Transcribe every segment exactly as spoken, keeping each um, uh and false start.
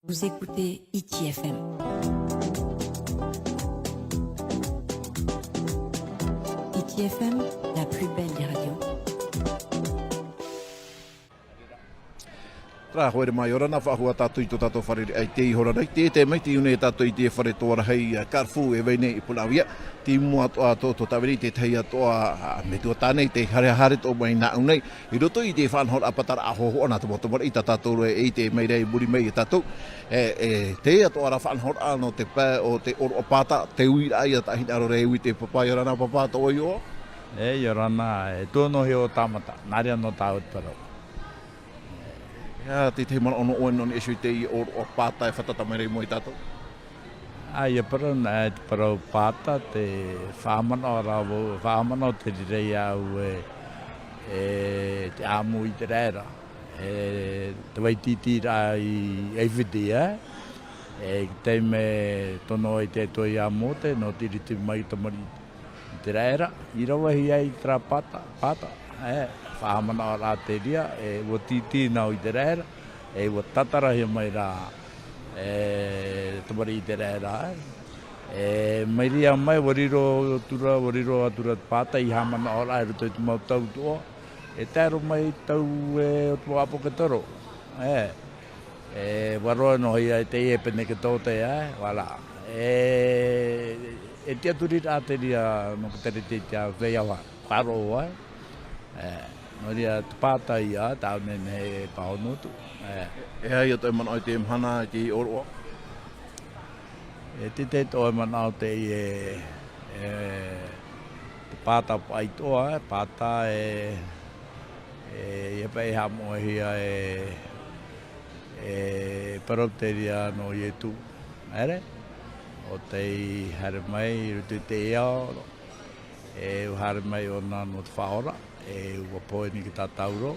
Vous écoutez Hiti F M. Hiti F M, la plus belle des radios. Terā, haere mai, ʻia ora na, faʻahou tātou i tō tātou fare i teie hora nei. Tē, tē maitaʻi nei tātou i te fare toa rahi, ā, Carrefour, e vai nei i Punaauia. Tei mua atoʻa tō, tō tāvini, tētahi atoʻa, ā, metua tāne, tei haere, haere atoʻa mai nāʻu nei. I roto i te faʻanahoraʻa pātaraʻa hōhoʻa nā te mau tamariʻi tā tātou e ʻite mai ra i muri mai ia tātou. E, e, teie atoʻa ra faʻanahoraʻa nō te pae o te ʻōroʻa pāta, te uiraʻa ia tā hinaʻaro ra e ui i te pāpā, ʻia ora na pāpā, tō ʻoe iʻoa? E, ʻia ora na, e tuanoa hia ʻo Tāmata, nā reira nō tāua te parau. E aha te, te manaʻo nō ʻoe nō niʻa iho i teie ʻōroʻa pāta e fātata mai ra i mua ia tātou? Ā, ʻia parau na, e te parau pāta, te faʻamanaʻo ra vau, faʻamanaʻo te reira iāʻu e, e te ʻāmui i te raʻi ra. E te vai tītī ra i ʻAifiti, ē? E te taime tono ai te Atua ia Mōte, nō te iriti mai te tamariʻi i te raʻi ra, i rave hia ai terā pāta, pāta, ē, faʻamanaʻo ra te reira, e ʻua tītī nā ʻō i te raʻi ra, e ʻua tātarahia mai ra, e, tamariʻi i te raʻi ra, ē. E, mai reira mai, ʻua riro atu ra, ʻua riro atu ra te pāta i haʻamanaʻo ra i roto i te mau tau atoʻa, e tae roa mai tau e o te mau ʻāpōsetolo, ē. E, ʻua roa noa hia e teie Peneketote, ē, voilà. E, e tiʻaturi ra te reira nō te tere te te a vei awa, faʻaroʻo, ē. E, nō reira te pāta ia, tāʻu nei e pāhono atu, ē. E aha ia tō ʻoe manaʻo i teie mahana, i te ʻōroʻa? E te, te tō ʻoe manaʻo teie, e, te pāta paʻi atoʻa, e, pāta e, e, ʻia paʻi haʻamoʻehia e, e parau te reira nō Ietu, ʻere? ʻO tei haere mai i roto i te ao, e ʻua haere mai ʻōna nō te faʻaora, e ʻua pohe nei i te tātauro,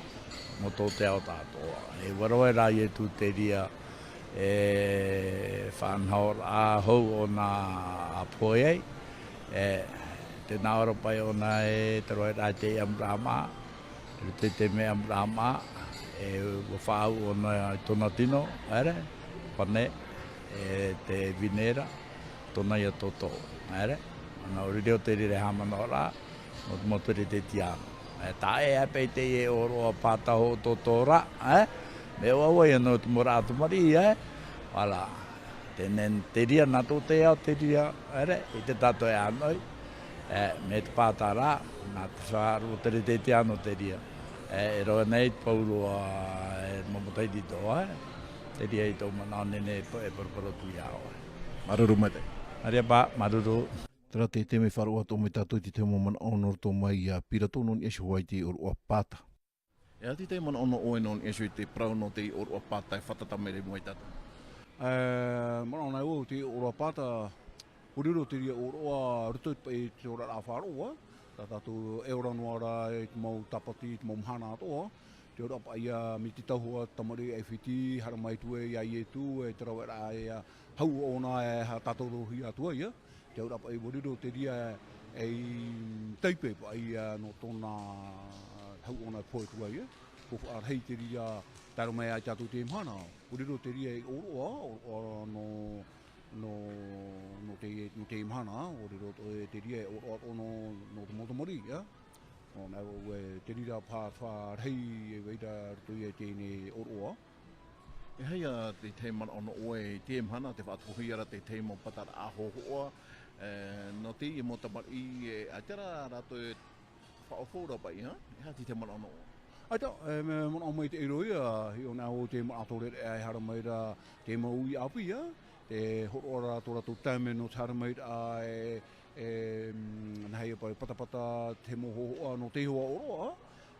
nō tō te ao tātou. E ʻua rave ra Ietu te reira, e faʻanahoraʻa hou ʻōna a pohe ai, e, tē nā ʻō ra paʻi ʻōna e te roaʻa i te ʻamuraʻa māʻa, i roto i te mea ʻamuraʻa māʻa, e ʻua faʻaau ʻōna i tōna tino, ʻere, pane, e te vine ra, tōna ia toto, ʻere. Ana ʻua riro te reira e haʻamanaʻo ra, nō te mau tere te tiano. E taʻe ʻaita paʻi teie ʻōroʻa pāta hoʻo toto ra, ē? Mea ʻoaʻoa ia nō te mau raʻa tamariʻi, ē? Voilà. Teie, te reira nā tō te ao te reira, ʻere, i te tātou e ʻānoʻi. E, mai te pāta ra, nā te faʻaroʻo tere te tiano te reira. E, e roa nei te pauroa, e, mau matahiti atoʻa, ē? Te reira i tō manaʻo nei e pa-, e paraparau atu iā ʻoe. Māuruuru maitaʻi. Māuruuru pā, māuruuru. Terā te, te mea faʻaroʻo atoʻa mai tātou i te tahi mau manaʻo nō roto mai iā Pirato nō niʻa iho ā i te ʻōroʻa pāta. E aha te tahi manaʻo nō ʻoe nō niʻa iho i te parau nō te ʻōroʻa pāta e fātata mai ra i mua ia tātou? E, manaʻo nei au te ʻōroʻa pāta, ʻua riro te reira ʻōroʻa roto i te, i te oraraʻa faʻaroʻo, tā tātou e ora noa ra i te mau tāpati, i te mau mahana atoʻa, te ora paʻi ia mai te tauhoa tamariʻi ʻAifiti, haere mai atu ai iā Ietu, e te raveraʻa ia hau ʻōna e haʻatātorohia atu ai, ia. Te auraʻa paʻi ʻua riro te reira ei taipe paʻi ia nō tōna hau ʻōna e pohe atu ai, ia. Faufaʻa rahi te reira, tae roa mai ia tātou i teie mahana. ʻUa riro te reira ei ʻōroʻa, ʻōroʻa nō, nō, nō te, nō teie mahana, ʻua riro te, te reira ei ʻōroʻa nō, nō te mau tamariʻi, ia. Nō, nā, ʻua, te reira fā, fā rahi e vai ra roto ia i teie nei ʻōroʻa. E aha ia te tahi manaʻo nō ʻoe i teie mahana, tē faʻatupuhia ra te tahi mau pātaraʻa hōhoʻa, e, nō teie mau tamariʻi, e, ʻaita rā rātou e faʻaʻohipō ra paʻi, ha? E aha te tahi manaʻo nō ʻoe? ʻAita, e, mea manaʻo maitaʻi roa ia, hiʻo nei au te manaʻo tō reira e haere mai ra te mau uʻi ʻāpī, ia, tē hōroʻa ra tō rātou taime nō te haere mai ra, e, e, mm, nā hea paʻi patapata te mau hōhoʻa nō te iho ā ʻōroʻa,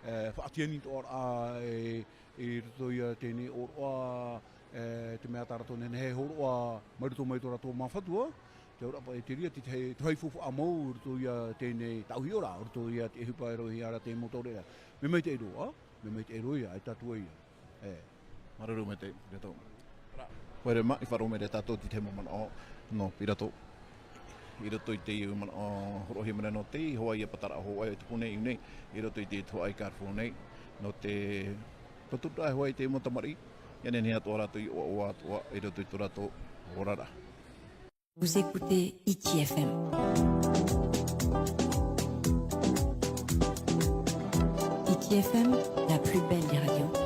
e, faʻatiani atoʻa ra, e, i roto ia teie nei ʻōroʻa, e, te mea tā rātou e nehenehe e hōroʻa mai roto mai tō rātou māfatu, te auraʻa paʻi te reira, te, te, te faufaʻa mau i roto ia teie nei tauhi ora, i roto ia te ʻohipa e rave hia ra te mau taureʻareʻa. Mea maitaʻi roa, mea maitaʻi roa ia, e tātou ia. E. Māuruuru maitaʻi, Pirato. Haere mā, i faʻaroʻo mai ra tātou i te tahi mau manaʻo nō Pirato. I roto i te manaʻo hōroʻahia mai ra nō te iho ā ia pātaraʻa hōhoʻa e tupu nei i ʻō nei, i roto i te tuhaʻa i Carrefour nei, nō te pāturaʻa hoʻi i te mau tamariʻi, Ia nehenehe atoʻa rātou i ʻoaʻoa atoʻa i roto i tō rātou oraraʻa. Vous écoutez Hiti F M. Hiti F M, la plus belle des radios.